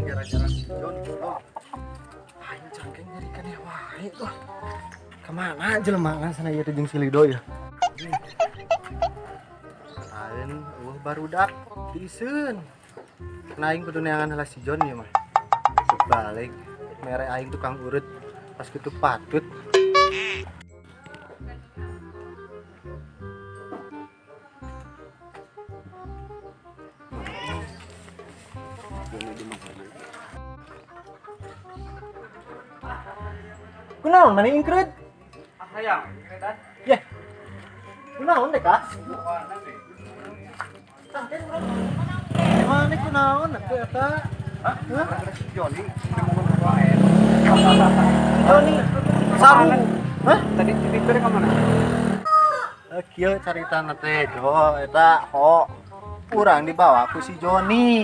Gara-gara si John oh. Aing cangkeng nyeri keneh wae tuh. Kemana jelema sana ieu teh jeung si Lido ya? Lain eueuh barudak diiseun. Nah aing kudu neangan heula si John ieu mah. Sebalik mere aing tukang urut pas kitu patut. Kunaon maneh ingkreut? Hayang ingkretan. Yeh. Kunaon teh kah? Maneh kunaon atuh eta? Hah? Si Joni Joni saru. Hah? Tadi tidur ka mana? Kieu caritana teh, Jo, eta ho. Urang dibawa ku si Joni.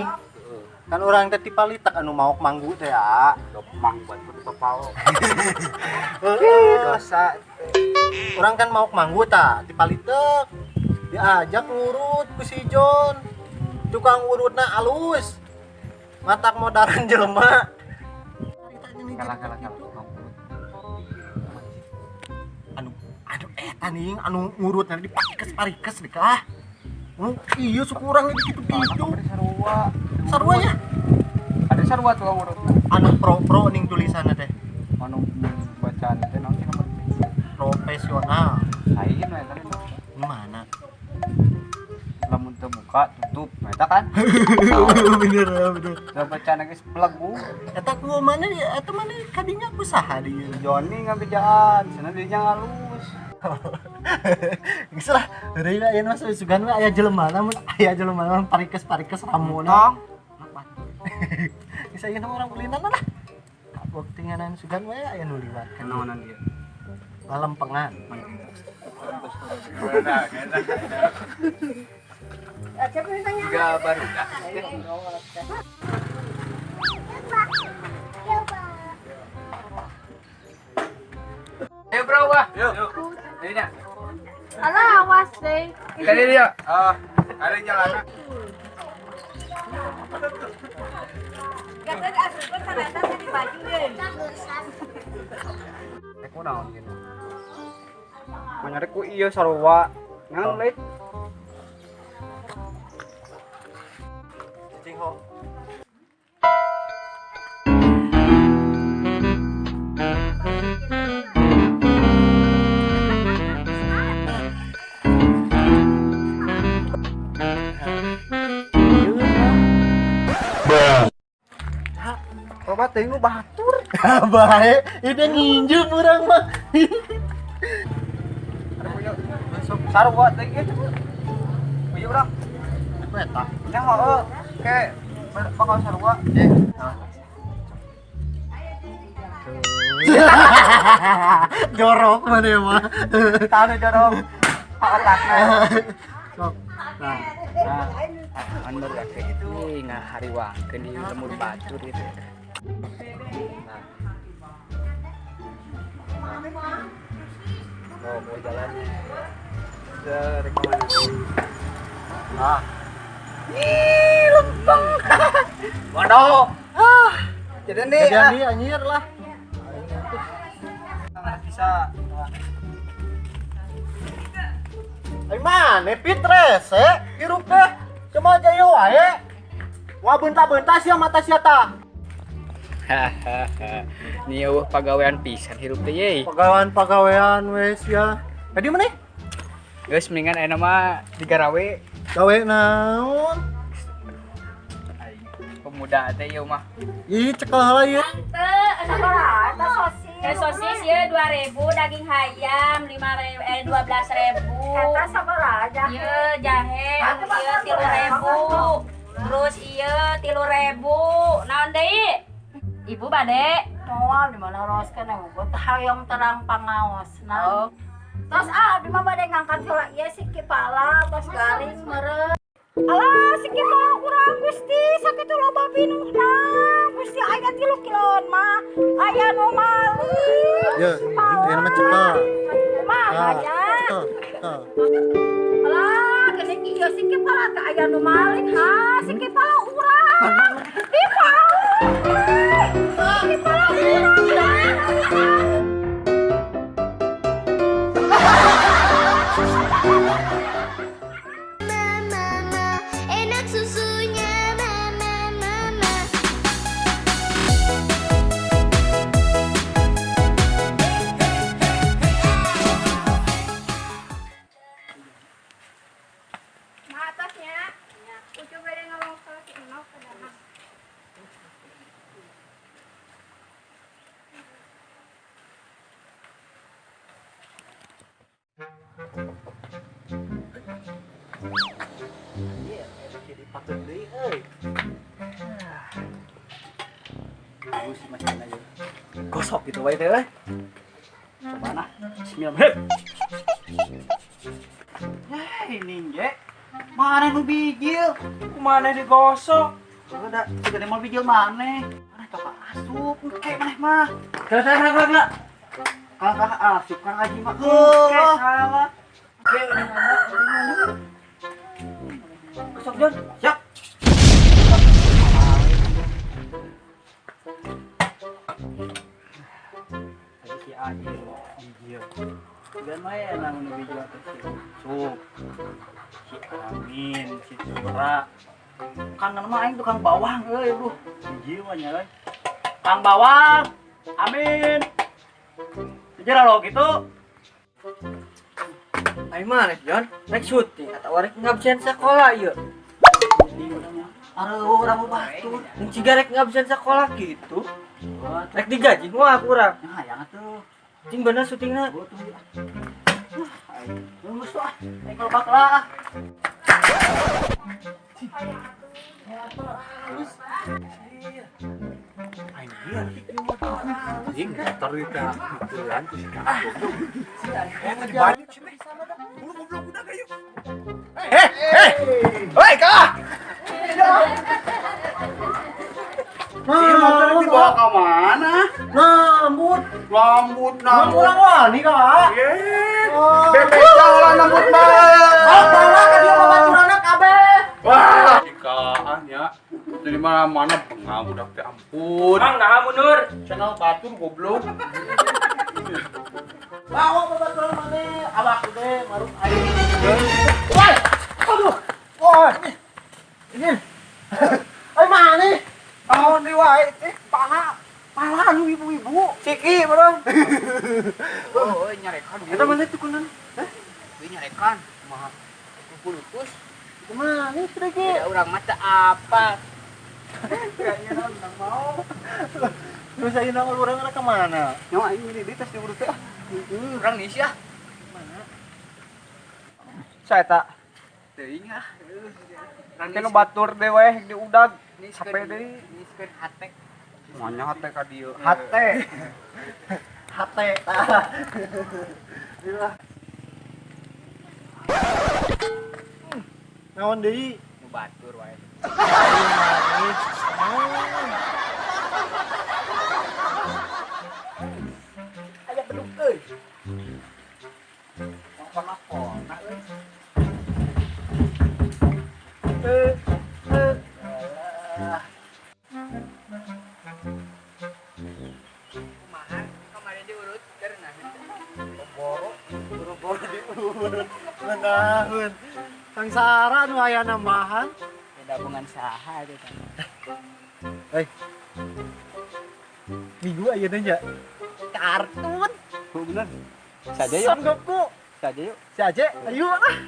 Kan urang teh tipalitak anu maok manggu teh ya. Mang buat kudu papao. Heeh, Dosa. Urang kan maok manggu ta, tipalitek. Diajak ngurut ku si John. Tukang urutna alus. Matak modaran jelema. Kalah kalah kalah. Anu anu eta nih anu ngurutna diparikes-parikes deh kah. Iya suku urang gitu-gitu. Sarua. Sarua ya? Ada sarua tukang urut. Anu pro-pro ning tulisanna teh. Anu bacaan teh naon sih nomor? Profesional. Lain we eta. Mana? Lamun teu buka tutup eta kan. Bener bener. Da bacaan geus belegu. Eta ku mana eta mana kadinya ku saha di Joni ngabejaan, cenah dinya ngalus. Geus lah, heureuy aya mah sugan we aya jelema namun aya jelema namun parikes-parikes ramona. Tong. Geus aya urang ulinan lah. Kabok tinganan sugan we aya nu liwat. Kenaonan ieu? Lalempengan. Juga baru dah. Ayo bro, wah. Yuk. Ini nya. Alah, awas deh. Kali dia. Ah, ada jalan. Kata asupkeun kana eta di baju ye. Ku naon gini. Manyare ku ieu sarua. Ngan leit. Cicing ho. Coba teh nu batur. Bae, ini nginjem urang mah. Sarua teh ieu. Ieu urang. Eta. Nya heueuh, ke bakal sarua. Jorok mana ya mah. Tah jorok. Otakna. Sok. Nah, Nah, anu baru teh ngahariwangkeun di lemur batur itu. Nah. Oh, mau jalan. Dari kemana? Ah. Ih, lempeng. Waduh. Ah. Jadi nih. Jadi anjir lah. Bisa. Ai mane pit rese hirup teh. Cuma aja ieu wae. Wah bentak-bentak sia mata sia tah. Hahaha. Ni eueuh pagawean pisan hirup teh ye. Pagawean-pagawean we sia. Tadi mana? Geus mendingan ayeuna mah digarawe. Gawe naon? Pemuda teh ieu mah. Ih, cekel heula ieu. Teh sosis ya 2.000, daging hayam 5.000 12.000. Eta sabaraha jahe? Ieu jahe ieu 3.000. Terus ieu 3.000. Naon deui? Ibu bade? Moal di mana roskeun eueuh hayang terang pangaosna. Oh. Tos ah abdi mah bade ngangkat heula ieu si kipala tos garing meureun. Alah si kipala urang Gusti sakitu loba pinuhna. Gusti aya 3 kiloan mah. Aya nu mali. Ye, ieu mah cekel. Kumaha nya? Cekel. Cekel. Alah geuning ieu Ieu si kepala teh aya nu maling ha, si kepala urang. Dipauk. Kepala urang. Mama, enak susunya mama, mama. Atasnya, ucu bade ngomong sama si Enok padahal. Iya, jadi patut deui euy. Bagus sih masih aja. Gosok gitu wae teh. Coba nah. Bismillahirrahmanirrahim. Ini nge. Mana nu bijil? Kumana digosok? Udah, sudah mau bijil mana? Mana coba asup, engke maneh mah. Kela kela kela kela. Kakak asup Kang Haji mah. Engke salah. Engke gosok Jon. Siap. Tadi si Ajil bijil. Dan mah enak nu bijil teh si Ucup. Si Amin, si Cura. Kang mah aing tukang bawang euy, bro. Bijil mah nya euy. Kang bawang. Amin. Bijil lo gitu. Ayo mana Jon? Rek syuting atau rek ngabsen sekolah ieu. Aduh, urang batur. Ciga rek ngabsen sekolah gitu. Rek digaji moal kurang. Yang hayang atuh. Cing bener syutingna. Gua tuh. Ah, aing geus ah. Aing kalau lah. Anjing, motor di jalan ku si kampung. Banyak sih teh. Bulu goblok udah kayu. Eh, hei kah. Si motor dibawa ke mana? Nambut. Lambut, Nambut nambut. urang wani kah? Bebek jalan nambut mah. Bawa ka dieu babaturanna kabeh. Wah, ikaan ya. Dari mana-mana bengah budak teh ampun. Mang nah mundur. Channel batur goblok. Bawa babaturan maneh, awak gede maruk aing. Woi. Aduh. Woi. Ini. Ayo maneh? Tahun di wae teh paha. Pala lu ibu-ibu. Ciki bro. Oh, nyarekan. Eta mana tuh kunan? Ieu nyarekan. Kumaha? Kumpul-kus. Kumaha nih sedikit? Ya urang mah teu apa. Kayaknya urang mau. Terus ayeuna nongol urang rek ka mana? Nyawa aing ini di tes diurut teh ah. Urang ngisi ah. Saya tak. Teuing ah. Kena batur deui wae diudag. Sampai deui. Niskeun hate. Manya hate ka dieu. Hate. Hate tah. Gila. Naon deui? Nu batur wae. Aya beduk euy. Kona-kona euy. Kumaha kamari diurut karena Boro, boro-boro diurut. Ngeunahun. Sangsara nu aya nambahan. Gabungan saha itu kan. Hei. Minggu ayeuna nya. Kartun. Oh, bener. Saja yuk. Son Goku. Saja yuk. Si Aje, ayo ah.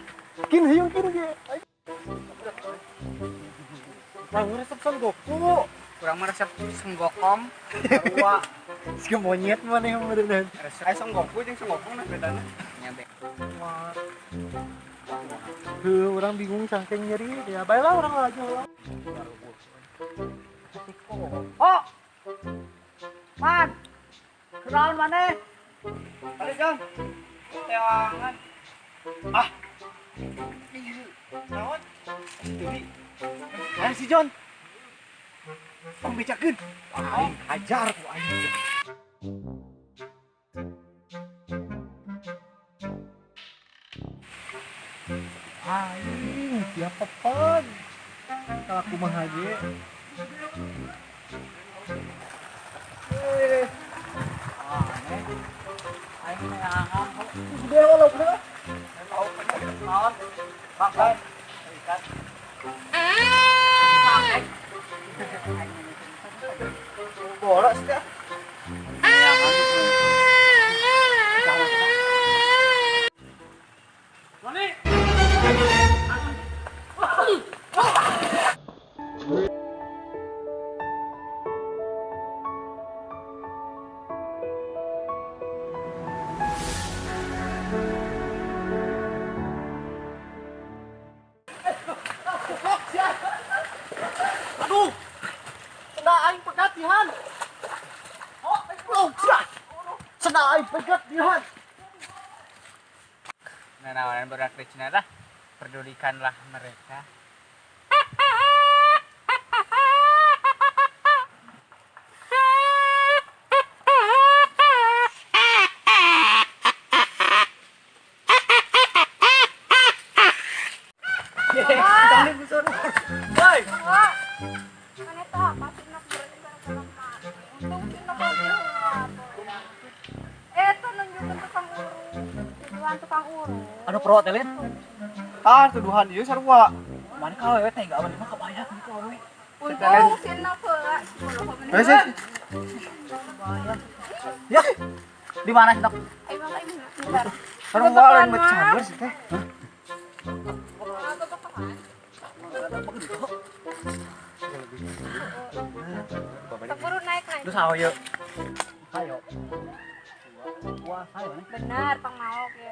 Kin hayung kin ge. Ayo. Bang resep Son Goku. Kurang mah resep senggokong. Sarua. Siga monyet maneh meureun. Resep aya senggokku jeung senggokong nah bedana. Nya be. Wah. Heuh, urang bingung saking nyeri. Ya bae lah urang laju lah. Oh. Man. Kenaon maneh? Balik Jong. Tewangan. Ah. Naon? Dewi. Ayo si John. Tong becakeun. Aing hajar ku aing. Aing Ya pepeg. Kalau kumaha ge. Eh. Aneh. Aing neangan kok. Gede laukna. Lauk naon? Makan. Ikan. Boros teh. Aduh. Senda aing pegat dihan. Oh, sia. Senda aing pegat dihan. Nah, nawaran budak di Cina dah. Pedulikanlah mereka. Woi. Kan eta pasti nak berarti gara-gara mana. Untung si nok Eta nunjukin tukang urut. Tuduhan tukang urut. Anu pro teh Lin. Ah, tuduhan ieu sarua. Mana ka awewe teh enggak mah kabayang gitu awewe. Untung si nok heula si boloho Eh, mah. sih. Ya. Di mana sih, Tok? Ayo mah ayo mah. Bentar. Sarua lain mah cager sih teh. Keburu naik naik. Terus ayo. Ayo. Wah, ayo nih. Benar, pang maok ya.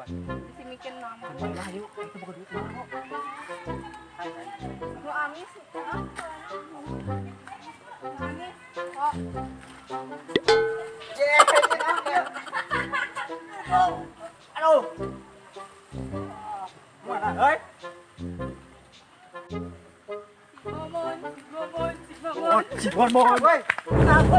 Disimikin nama. Lah, yuk, itu bukan duit mah kok. Nu amis. Ah, nu amis. Oh. Aduh. Mana, hei? Momon, momon, momon. Si Bonbon. Woi. Kenapa?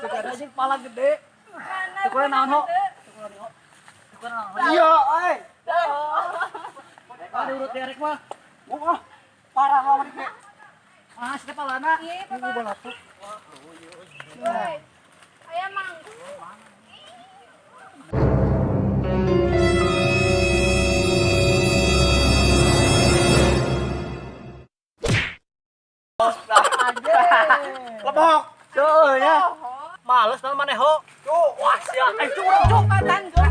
Segala jeung pala gede. Tukuran naon ho? Tukuran naon? Iya, euy. Ah, diurut derek mah. Oh, parah lawan teh. Ah, si palana. Iya, Papa. Woi. Aya manggu. Lebok. Tuh ya. Males naon maneh ho. Tuh, wah sia. Eh, cuk, cuk. Badan gua.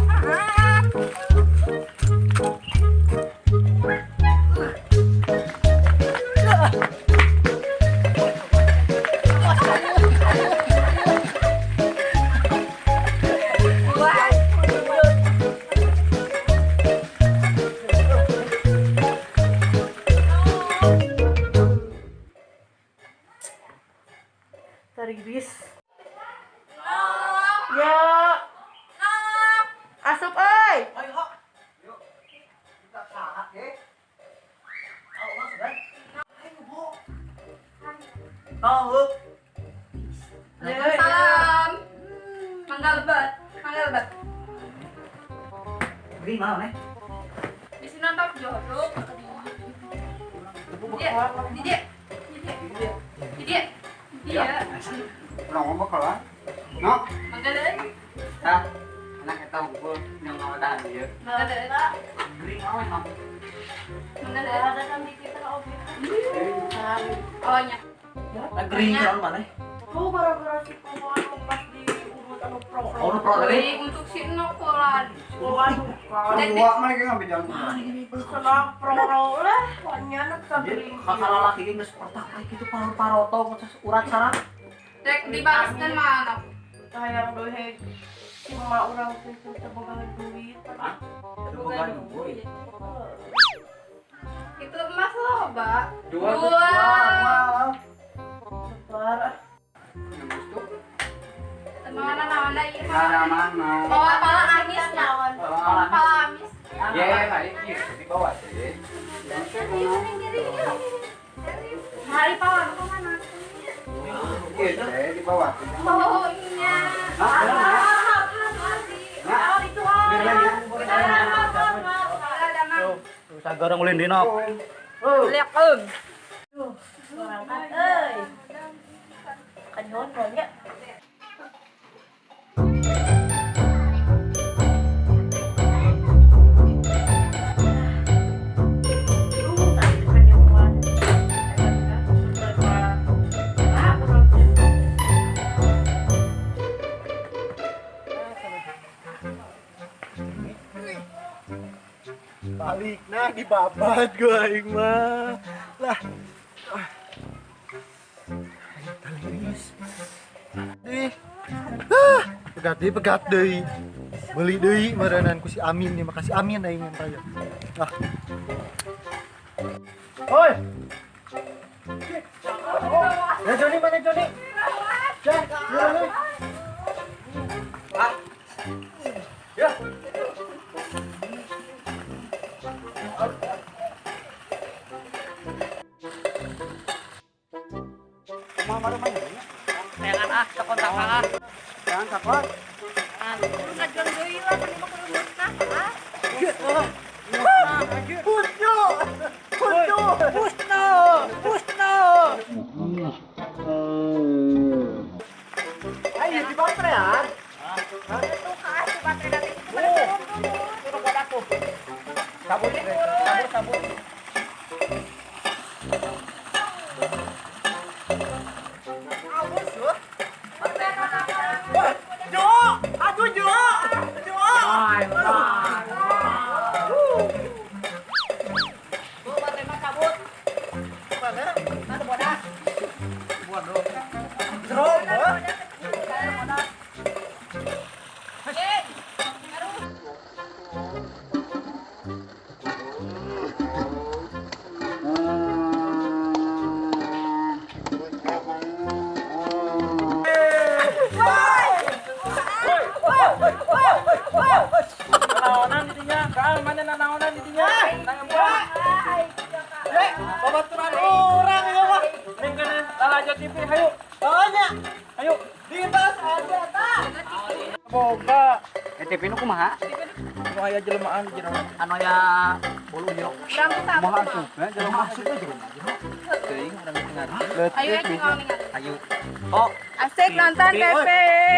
Serius. Ya. Asup euy. Ayo, ho. Yuk. Kita saha ge. Ayo masuk, eh. Ayo, ho. Tahu. Salam. Mangga lebat, mangga lebat. Beri mau nih. Di sini nonton jorok. Dia, dia, dia, dia, dia. Urang ngomong kalah. No. Mangga deui. Tah, anak eta unggul yang ngawedahan ieu. Mangga deui. Beri mau nih, Mam. Mangga deui. Oh nya. Nah, gering kan maneh. Tuh gara-gara si Pomon pas diurut anu pro. Oh, nu pro tadi. Beri untuk si nok lah. Sarua mah ge ngambil jalan. Senang pro lah, pokoknya nu bisa Jadi beli. kakak lalaki ge geus pertak kayak gitu paru-paroto urat saraf. Rek dibalaskeun mah anak. Hayang dohe Si emak urang teh teu boga duit. Hah? Teu boga duit. Itu emas loba. Dua. Sabar. Mana naon da ieu? Mana? Bawa pala amis naon? Pala amis. Ye, hari ieu di bawah teh. Hari pala nu mana? Ieu teh di bawah. Oh, nya. Sagar ngulin dina. Assalamualaikum. Tuh, berangkat euy. Kanyuhun nya. Balik nah dibabat gua aing mah. Lah. Di. Ah, pegat deui. Meuli deui meureunnan ku si Amin nih, makasih Amin aing yang tanya. Ah. Oi. Ya Joni mana Joni? Ya, Joni. Ah. Ya. Jangan ah, kontak ah. Jangan takut. Ngajual deui lah kan mah kudu mutnah ah. Pusno. Pusno. Pusno. Pusno. Ayo di baterai ya. Itu ka atuh baterai da itu pada turun turun. Sabun, sabun, sabun. Naonan didinya, kan mana naonan didinya? Babaturan orang ya mah. Neng kana lalajo TV hayu. Tanya. Hayu. Di tas ada ta. Boga. TV nu kumaha? Nu aya jelema di jero. Anu aya bolu jero. Kumaha asupna jelema asupna jelema jero. Teuing urang teu ngarti. Ayo tinggal ningali. Ayo. Oh, asik nonton TV,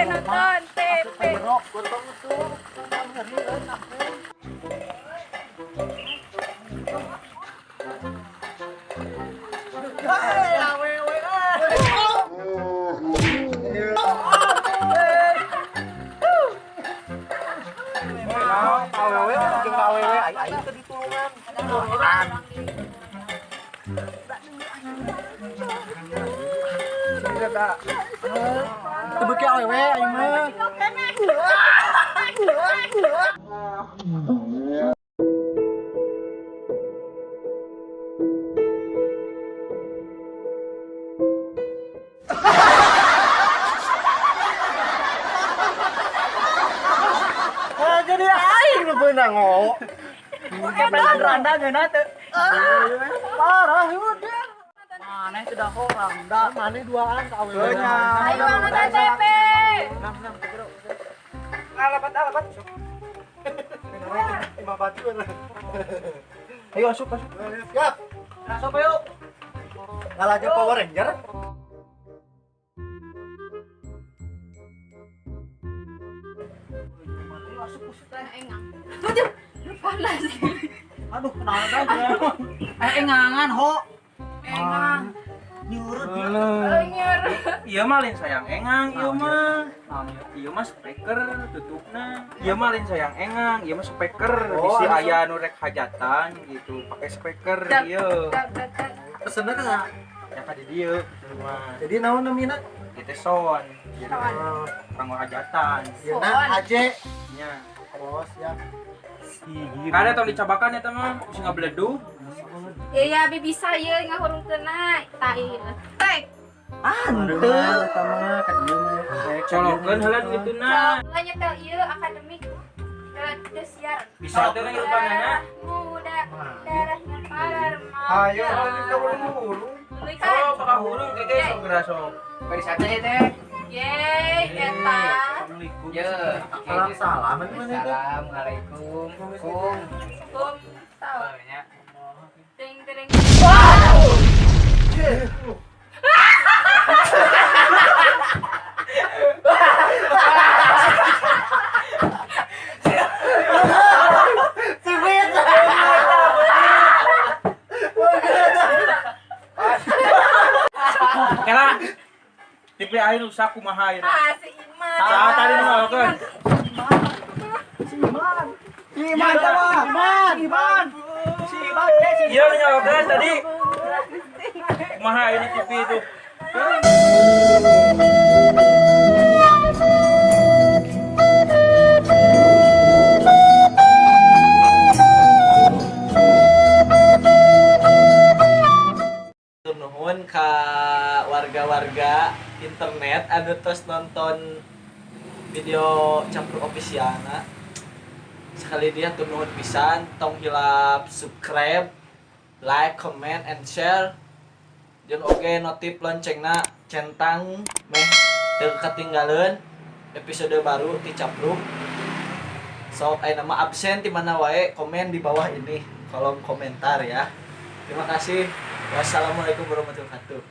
nonton TV. Gotong itu ngeri euy aku. Awewe aing teu ditulungan. Teu beuki awewe aing mah. Jadi aing nu beunang oh. Randa ngeunah teu. Parah udah. Maneh teu da horang da. Maneh duaan ka awewe. Ayo nonton TV. Alabat alabat. Lima batu. Ayo asup asup. Siap. Asup ayo. Ngalajo Power Ranger. Asup usut teh engang. Aduh, panas. Aduh, kenapa kan? Engangan ho. Engang. Nyurut. Nyurut. Ieu mah lain sayang engang, ieu mah. Ieu mah speaker tutupna. Ieu mah lain sayang engang, ieu mah speaker. Bisi aya nu rek hajatan gitu, pakai speaker ieu. Pesenna ka? Ya ka di dieu mah. Jadi naon namina? Ieu teh sound. Kanggo hajatan. Ieu na aje. Nya. Oh, siap. Kada tong dicabakan eta mah bisa ngabeleduh. Iya, abi bisa ieu ngahurungkeunna. Tah ieu. Tek. Henteu eta mah ka dieu mah. Colokeun heula nu ituna. Lah nyetel ieu akademik. Teu siar. Bisa teh ngirupanana. Muda, darahnya para remaja. Ayo, ka hurung. Belikan. Oh, bakal hurung keke sok geura sok. Bari sate teh. Yeay, eta. Assalamualaikum. Ye. Salam salaman mana itu? Assalamualaikum. Kum. Kum, tahu. Nya. Ding ding. Kela. TV aing rusak kumaha ieu. Ah, si Iman. Saha tadi nu ngalakeun? Iman teh Iman. Iman. Si Iman teh si Iya nu nyalakeun tadi. Kumaha ini TV itu? Nuhun ka warga-warga internet anu tos nonton video Capruk Officialna. Sekali dia tuh nuhun pisan, tong hilap subscribe, like, comment, and share. Jeung oge notif loncengna centang meh teu ketinggalan episode baru ti Capruk. Sok aya nama absen di mana wae, komen di bawah ini kolom komentar ya. Terima kasih. Wassalamualaikum warahmatullahi wabarakatuh.